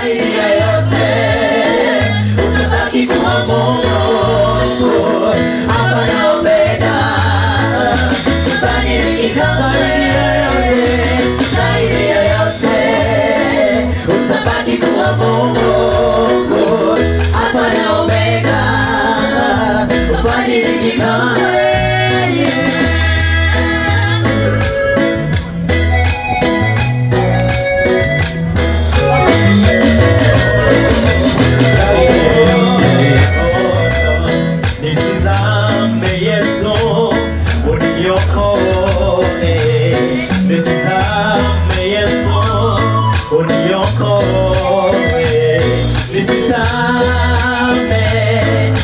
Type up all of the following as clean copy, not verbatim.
Zaidi ya yote utabaki kuwa Mungu, Alfa na Omega. Sibadiliki kamwe. Zaidi ya yote utabaki kuwa Mungu, Alfa na Omega. Hubadiliki kamwe. Nisizame Yesu uniokoe, nisizame Yesu uniokoe, nisizame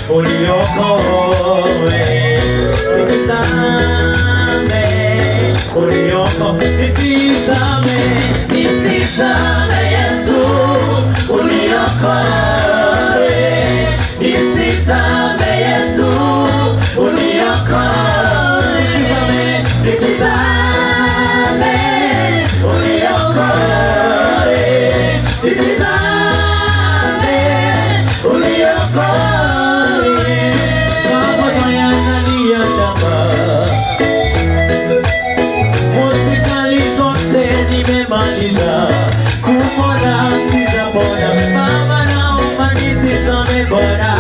uniokoe, nisizame uniokoe, nisizame, Nisizame Yesu uniokoe, nisizame Yesu uniokoe, nisizame uniokoe, nisizame uniokoe. Magonjwa yananiandama, hospitali zote nimemaliza, kupona sijapona. Mama naomba nisizame Bwana,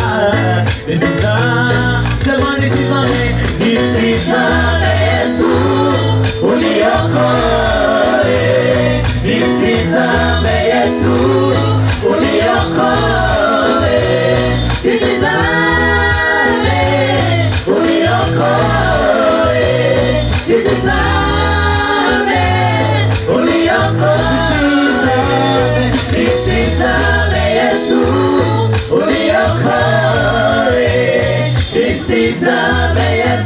nisizame, sema nisizame, Nisizame Yesu uniokoe, nisizame Yesu uniokoe, nisizame uniokoe, nisizame uniokoe, nisizame Yesu uniokoe, nisizame Yesu.